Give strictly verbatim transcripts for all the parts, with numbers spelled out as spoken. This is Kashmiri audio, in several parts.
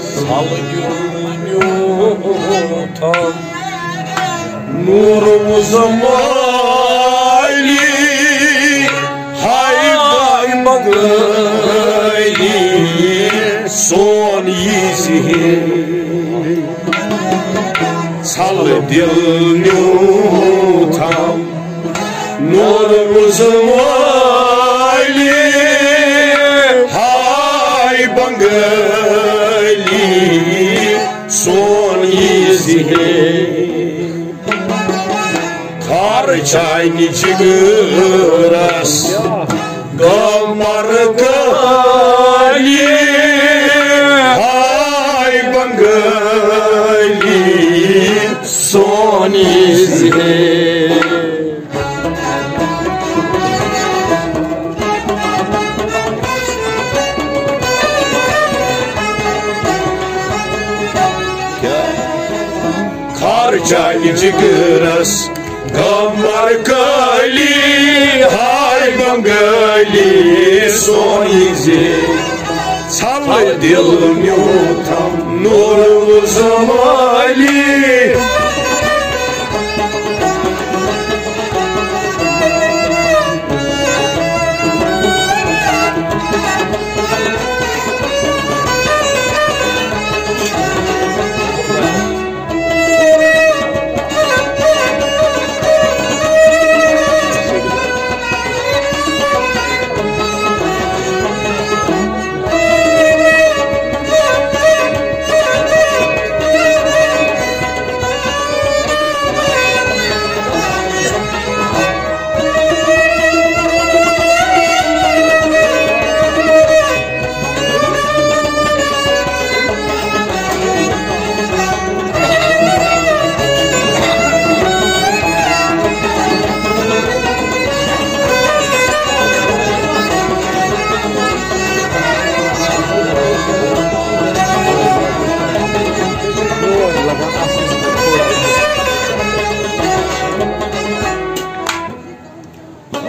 سلگیُن نیوٗتھم نوٗر وُزمالی، ہاے بنگٲلی سون یہِ ذہن۔ ژھل دِل نیوٗتھم نوٗر وُزمالی، ہاے بنگٲلی سون یہِ ذہن۔ خار چانہِ جگرس گمر کالی، ہاے بنگٲلی سون یہِ ذہن۔ خار چانہِ جگرس گمر کالی، ہاے بنگٲلی سون یہِ ذہن۔ ژھل دِل نیوٗتھم نوٗر وُزمالی۔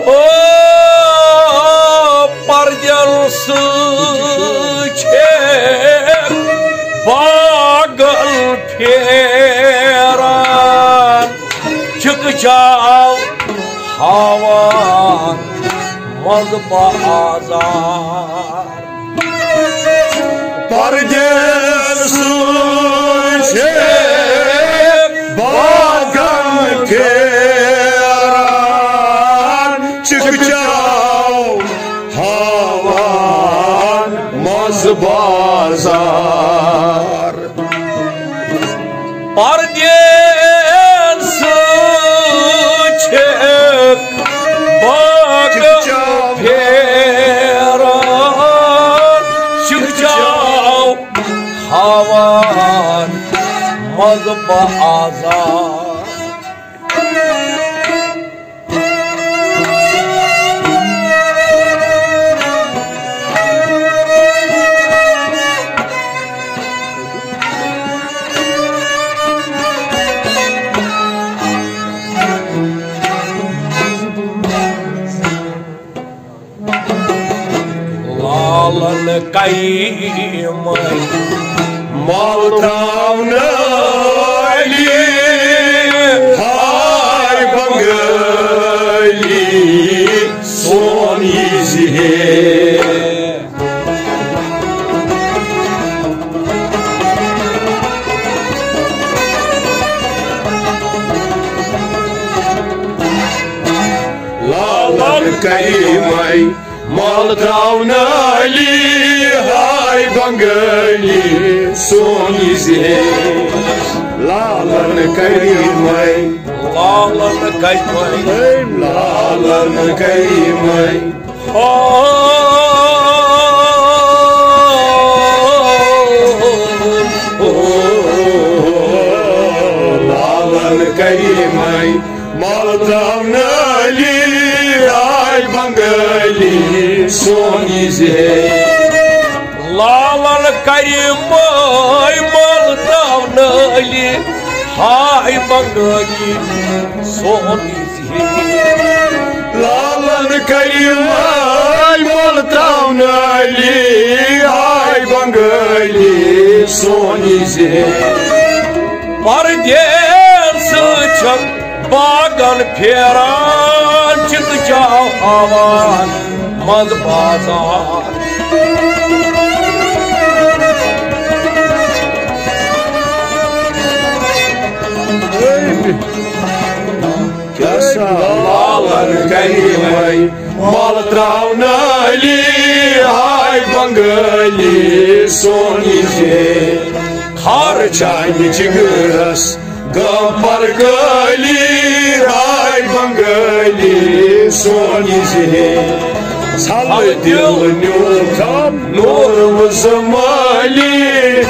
او پردٮ۪ن سۭتۍ چھِ باغن پھیران، چھِکھ چاو ہاوان منٛزٕ بازار۔ پردیس چھِ باغن پھیران، چھِکھ چاو ہاوان منٛزٕ بازار۔ پردیس چھِ باغ پھیران، چھِکھ چاو ہاوان منٛزٕ بازار۔ لالن کریمے مال تھاونہٕ علی، ہاے بنگٲلی سون یہِ ذہن۔ لالن کریمے مال تھاونہٕ علی، ہاے بنگٲلی سون یہِ ذہن۔ لالن کریمے، لالن کریمے، ہے لالن کریمے۔ او، او، لالن کریمے مال تھاونہٕ علی، ہاے بنگٲلی سون یہِ ذہن۔ لالن کریمے مال تھاونہٕ علی، ہاے بنگٲلی سون یہِ ذہن۔ لالن کریمے مال تھاونہٕ علی، علی سونی زہے۔ پردیس چھم باغن پھیران، چتہٕ چاو ہاوان منٛز بازار۔ کیٛاہ سا لالن کَرِ وۄنۍ مال تراونہٕ علی، ہاے بنگٲلی سونی زہے۔ خار چانہِ جگرس گم پر کٲلی، ہاے بنگٲلی سونی زہے۔ ژھل دل نیوٗتھم نور زمالی۔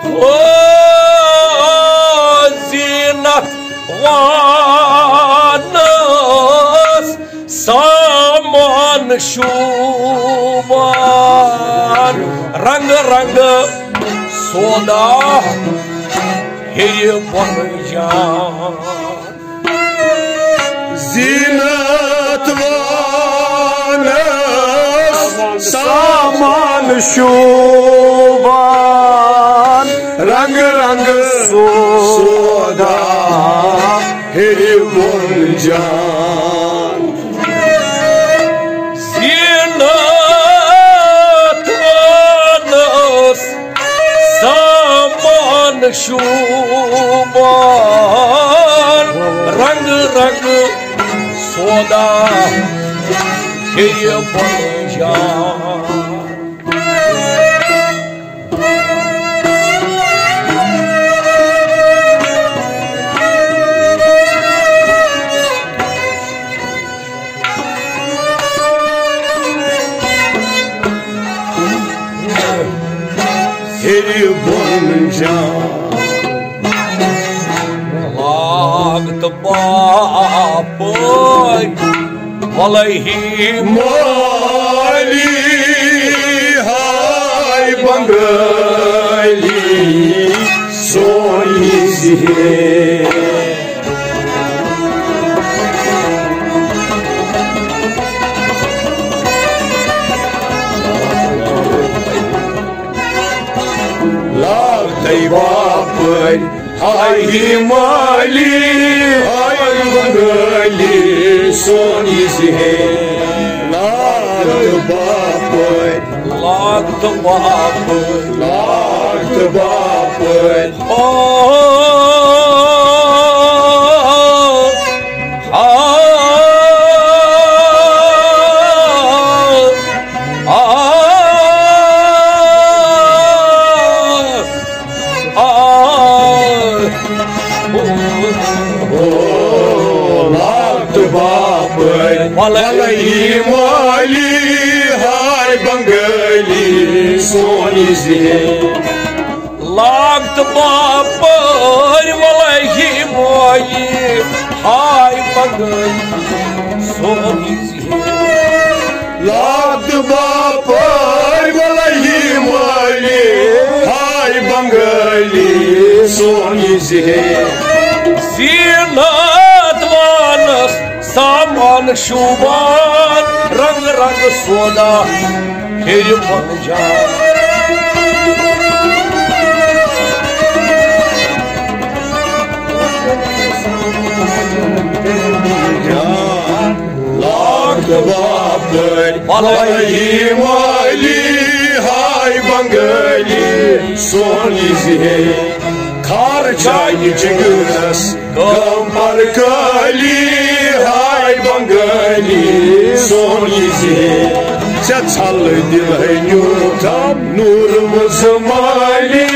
او زینت وانس سامان شوبان، رنگ رنگ سودا ہیٚیہِ بۄنہٕ جان۔ زینت وانس سامان شوبان، رنگ رنگ سودا ہیٚیہِ بۄنہٕ جان۔ زینت وانس سامان شوبان، رنگ رنگ سودا ہیٚیہِ بۄنہٕ جان۔ ہیٚرِ بۄن جان۔ لاگ تہٕ باپٲرۍ وَلہٕ ہی مٲلی، ہاے بنگٲلی سونی زِہے۔ لاگ تہٕ باپٲرۍ ہاے ہی مٲلی، ہاے بنگٲلی سونی زِہے۔ لاگ تہٕ باپٲرۍ، لاگ تہٕ باپٲرۍ، لاگ تہٕ باپٲرۍ۔ او، آ، آ، آ، آ۔ او، لاگ تہٕ باپٲرۍ، وَلہٕ ہی مٲلی، ہاے بنگٲلی سونی زِہے۔ لاگ تہٕ باپٲرۍ، وَلہٕ ہی مٲلی، ہاے بنگٲلی سونی زِہے۔ لاگ تہٕ باپٲرۍ، وَلہٕ ہی مٲلی، ہاے بنگٲلی سونی زِہے۔ زینت وانس سامان شوبان، رنگ رنگ سودا ہیٚرِ بۄن جان۔ لاگ تہٕ باپٲرۍ، وَلہٕ ہی مٲلی، ہاے بنگٲلی سونی زِہے۔ خار چانہِ جگرس غم پر کٲلی، ہاے بنگٲلی سون یہِ زِ ژےٚ ژھل دِلے نیوٗتھم نوٗر وُزمٲلی۔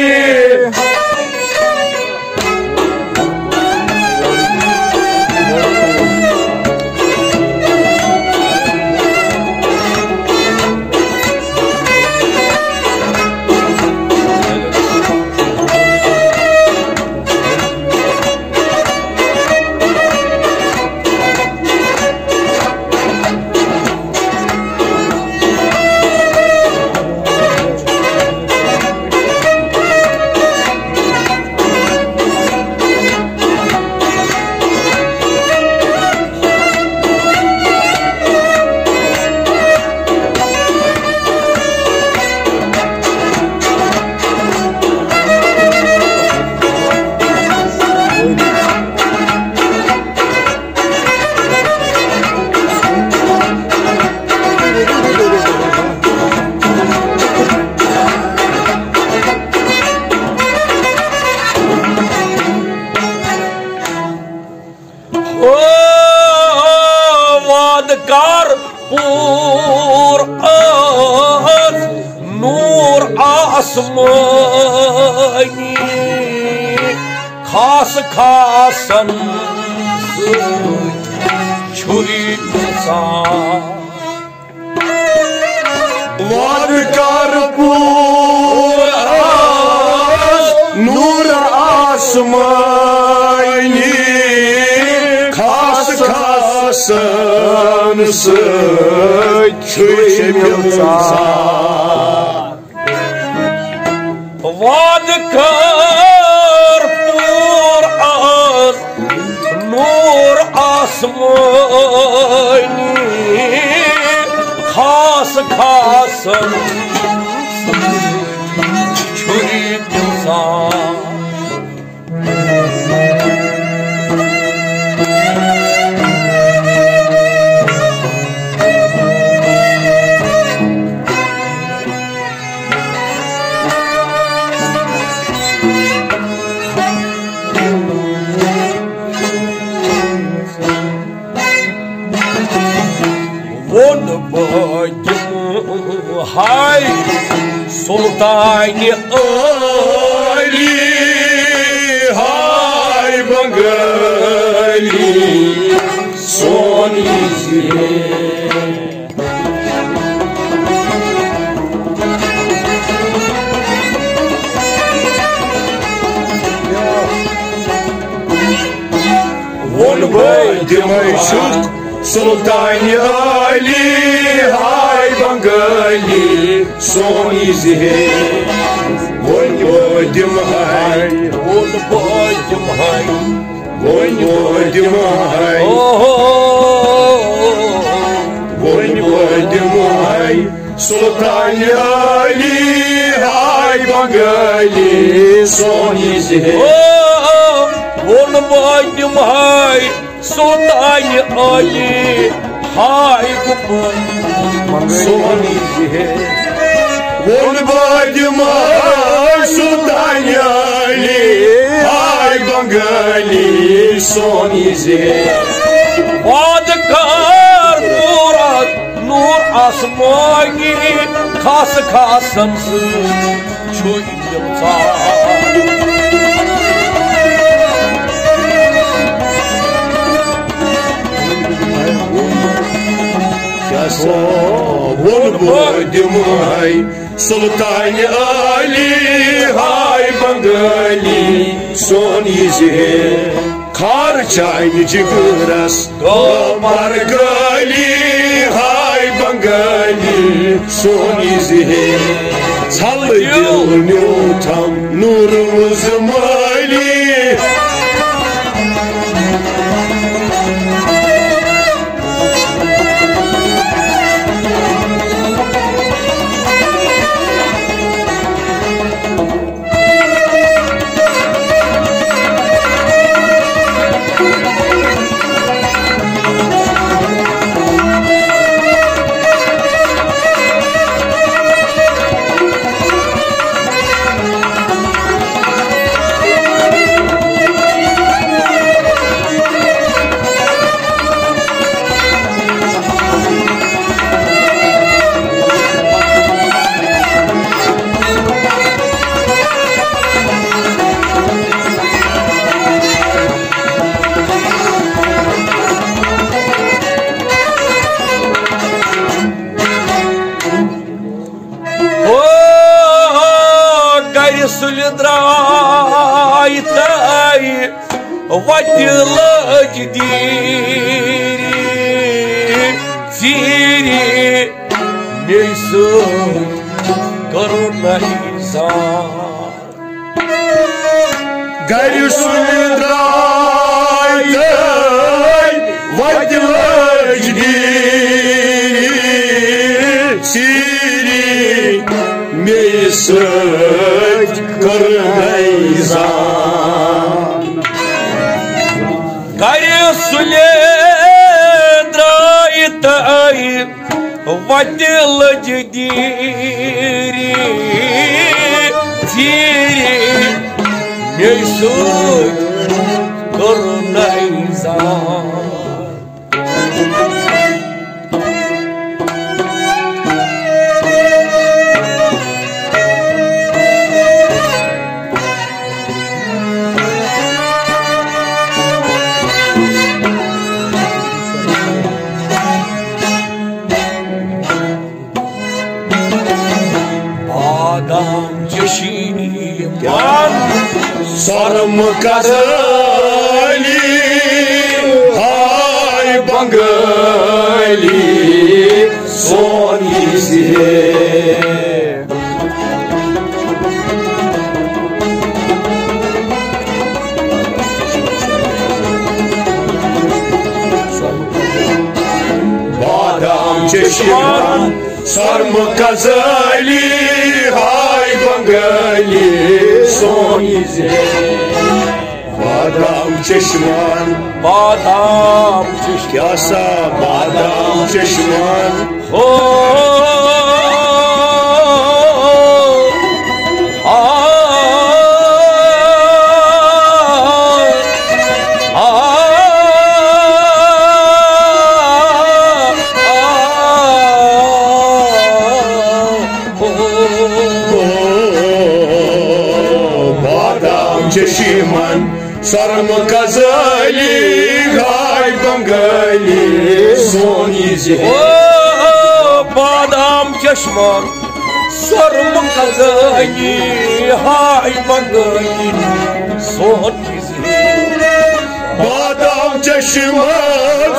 او وعدٕ کر پوٗر، آس نوٗر آسمٲنی، خاص خاصن سۭتۍ چھُے دِژان۔ وعدٕ کر پوٗر، آس نوٗر آسمٲنی، خاص خاصن سۭتۍ چھُے مِلژار۔ وعدٕ کر پوٗر، آس نوٗر آسمٲنی، خاص خاصن چھُے دِژان۔ ووٚن بہٕ دِمہٕ ہاے سلطانہِ عٲلی، ہاے بنگٲلی سون یہِ زِ ووٚن بہٕ دِمَے چھُکھ سلطانہِ عٲلی، ہاے بنگٲلی سون یہِ زِ ہے۔ ووٚن بہٕ دِمہٕ ہاے، ووٚن بہٕ دِمہٕ ہاے، ووٚن بہٕ دِمہٕ ہاے، اوہو۔ ووٚن بہٕ دِمہٕ ہاے سلطانہِ عٲلی، ہاے بنگٲلی سون یہِ زِ ہے۔ او، ووٚن بہٕ دِمہٕ ہاے سلطانہِ عٲلی، ہاے گوٚبُر سون یہِ زِ ہے۔ ووٚن بہٕ دِمہٕ ہاے سلطانہِ عٲلی، ہاے بنگٲلی سون یہِ زِ ہے۔ وعدٕ کر پوٗرٕ نوٗر آسمٲنی، خاص خاصن سۭتۍ چھُے دِلژار۔ کیٛاہ سا ووٚن بہٕ دِمہٕ سلطانہِ عٲلی، ہاے بنگٲلی سون یہِ زِ ہے۔ خار چانہِ جگرس گوٚبر گٲلی، ہاے بنگٲلی سون یہِ زِ ہے۔ ژھل دِل نیوٗتھم نوٗر وُزمٲلی۔ وتہِ لٔج دیٖرِ ژیٖرِ، مے سۭتۍ کٔر نہٕ زانٛہہ۔ گرِ سُلہِ درٛاے تہٕ وتہِ لٔج دیٖرِ ژیٖرِ، مے سۭتۍ کٔر نہٕ زانٛہہ۔ گرِ سُلہِ درٛاے تہٕ وتہِ لٔج دیٖرِ ژیٖرِ، مے سۭتۍ کٔر نہٕ زانٛہہ۔ بادام چشمہ، سرم کزلی، ہاے بنگالی، سون یہِ زِ۔ بادام چشمہ، سرم کزلی، ہاے بنگالی، سون یہِ زِ۔ بادام چشمہ، بادام چشمہ، کیا سا بادام چشمہ۔ ہو، آ، آ، آ، آ۔ بادام چشمہ، سرم کزلی، ہاے بنگالی، سون یہِ زِ۔ او بادام چشمہ، سرم کزلی، ہاے بنگالی، سون یہِ زِ۔ بادام چشمہ،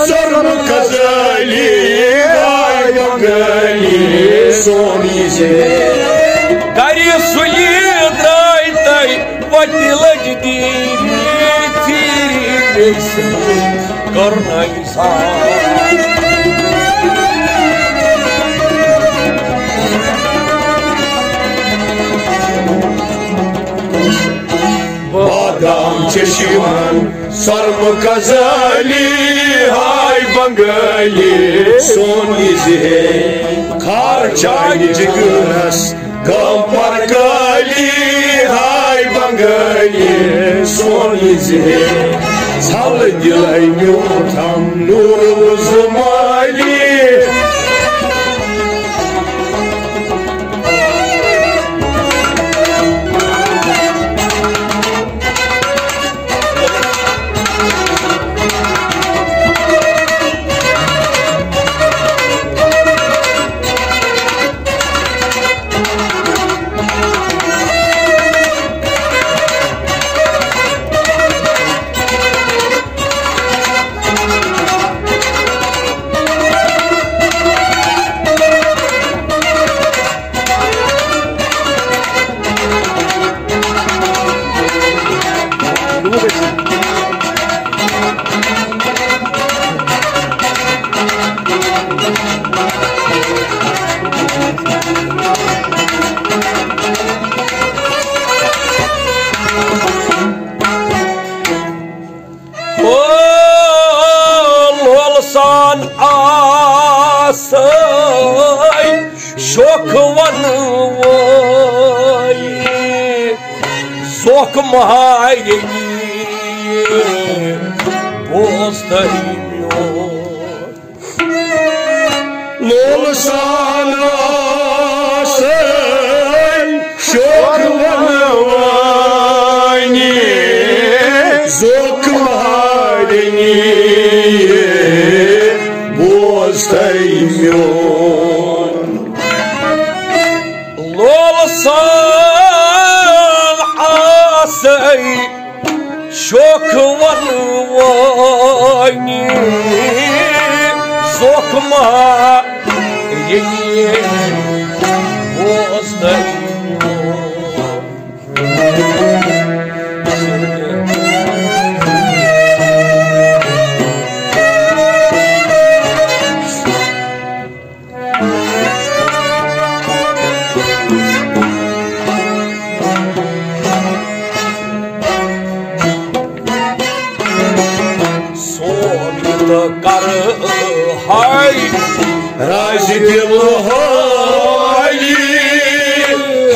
سرم کزلی، ہاے بنگالی، سون یہِ زِ۔ گرِ سُلہِ درٛاے تہٕ وتہِ لٔج دیٖرِ ژیٖرِ، مے سۭتۍ کٔر نہٕ زانٛہہ۔ بادام چشمہ، سرم کزلی، ہاے بنگالی، سون یہِ زِ۔ خار چانہِ جگرس گم پر کالی، ہاے بنگالی، سون یہِ زِ۔ ژھل دلے میوٗٹھ ہم نور و زمالی۔ او لول سان آسٲے شوخ ونوٲے، سوکھ مہارنی بوز تہٕ میون۔ لول سان آسٲے شوخ ونوٲنی، زوکھ مہارنی، بوز تہٕ میون۔ لول سان آسٲے شوخ ونوانی، زوخ ما ییٚلہِ بوزنہٕ یِیو۔ سون تہٕ کرٕ ہاے راز دِل حٲلی،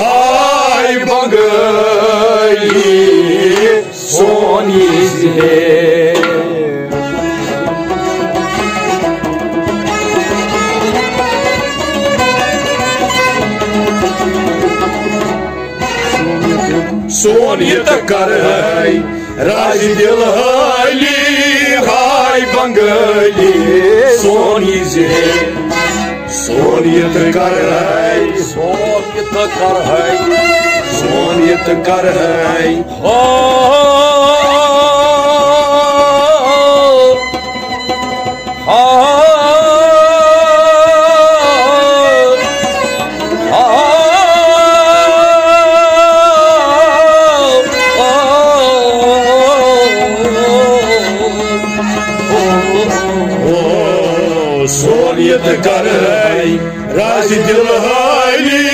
ہاے بنگٲلی سون یہِ ذہین۔ سون یہِ تہٕ کرٕ ہاے راز دِل حٲلی، ہاے بنگٲلی سون یہِ ذہین۔ سون یہِ تہٕ کرٕ ہاے، سون یہِ تہٕ کرٕ ہاے، سون یہِ تہٕ کرٕ ہاے۔ ہا، ہا، ہا، ہا۔ او، سون یہِ تہٕ کرٕ ہاے راز دِل حٲلی،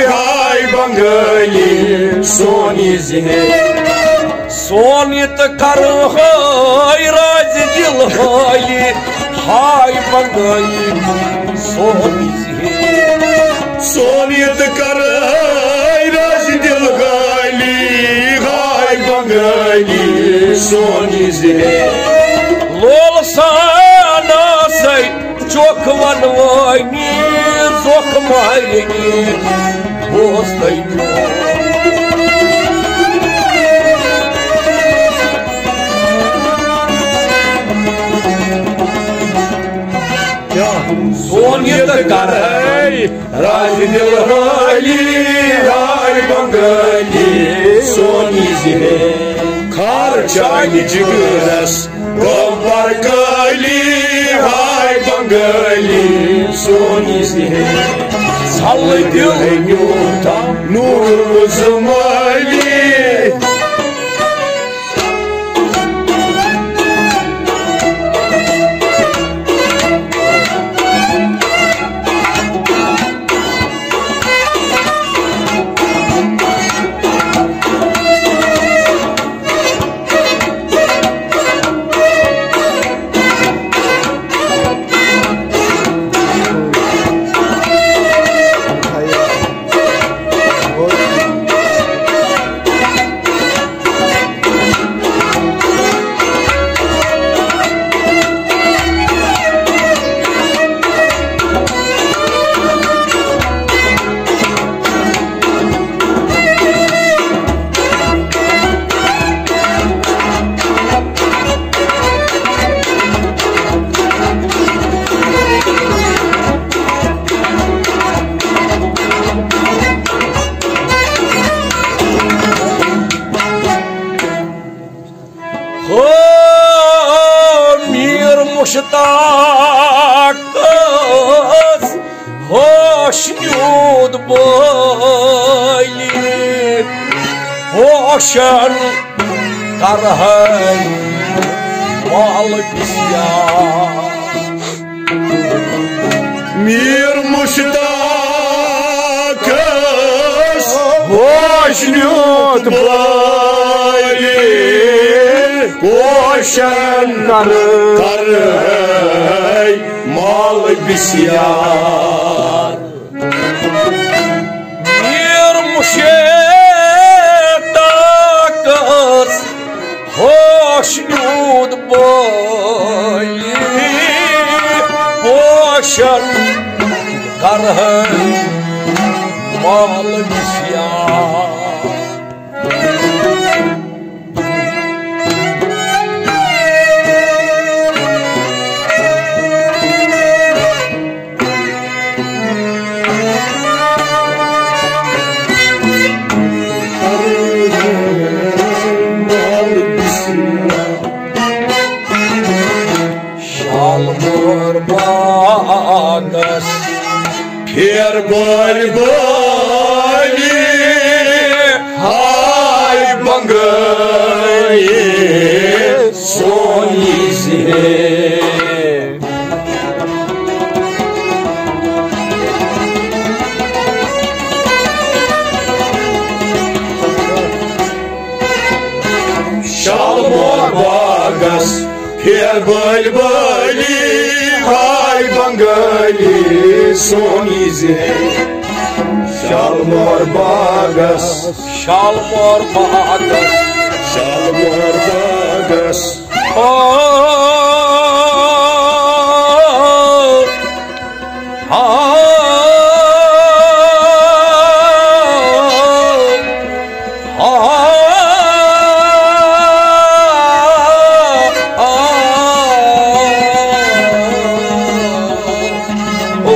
ہاے بنگٲلی سون یہِ ذہین۔ سون یہِ تہٕ کرٕ ہاے راز دِل حٲلی، ہاے بنگٲلی سون یہِ ذہین۔ سون یہِ تہٕ کرٕ ہاے راز دِل حٲلی، ہاے بنگٲلی سون یہِ ذہین۔ لول سان آسے چوکھ ونوانی، زوکھ مارنی بوزنہٕ یِیو۔ سون یہِ تہٕ کرٕ ہاے راز دِل حٲلی، ہاے بنگٲلی سون یہِ ذہین۔ خار چانہِ جگرس گوٚو برکٲلی، ہاے بنگٲلی سون یہِ ذہین۔ ژھلہٕ دِل نیوٗتھا نوٗر زمٲلی۔ ہو میر مشتاقس ہوش نیوٗد بٲلی، ہوشن کرہن مال بسیار۔ میر مشتاقس ہوش نیوٗد بٲلی، ہوشن کرہے مال بسیار۔ میر مشتاقس ہوش نیوٗد بٲلی، ہوشن کرہن مال بسیار۔ پھیر بٲلۍ بٲلی، ہاے بنگٲلی سون یہِ زِہے۔ شالمور باغس پھیر بٲلۍ بٲلی، ہاے بنگٲلی سون یہِ زِہے۔ شالمور باغس، شالمور باغس، شالمور باغس۔ آ، آ، آ، آ، آ۔ او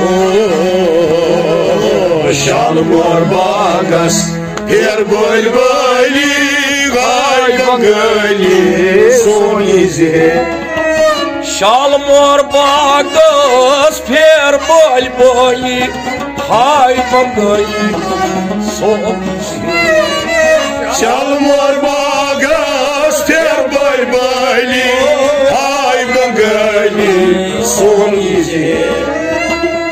شالمور باغس پھیر بٲلۍ بٲلی، ہاے بنگٲلی سون یہِ زِہے۔ شالمور باغس پھیر بٲلۍ بٲلی، ہاے بنگٲلی سون یہِ زِہے۔ شالمور باغس پھیر بٲلۍ بٲلی، ہاے بنگٲلی سون یہِ زِہے۔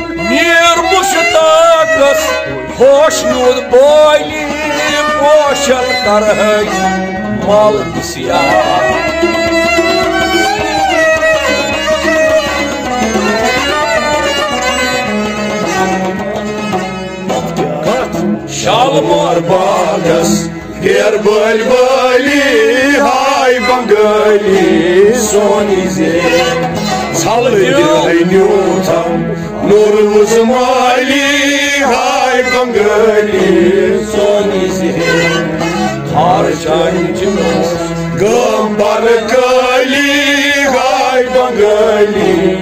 میر مشتاقس ہوش یوٗت بٲلی، پوشن کرہے مل بسیار۔ شالمور باغس پھیر بٲلۍ بٲلی، ہاے بنگٲلی سون یہِ زِہے۔ ژھل دِہے نیوٗتھم نوٗر وُزمالی، ہاے بنگٲلی سون یہِ زِہے۔ خارجن چُھ گام بر کٲلی، ہاے بنگٲلی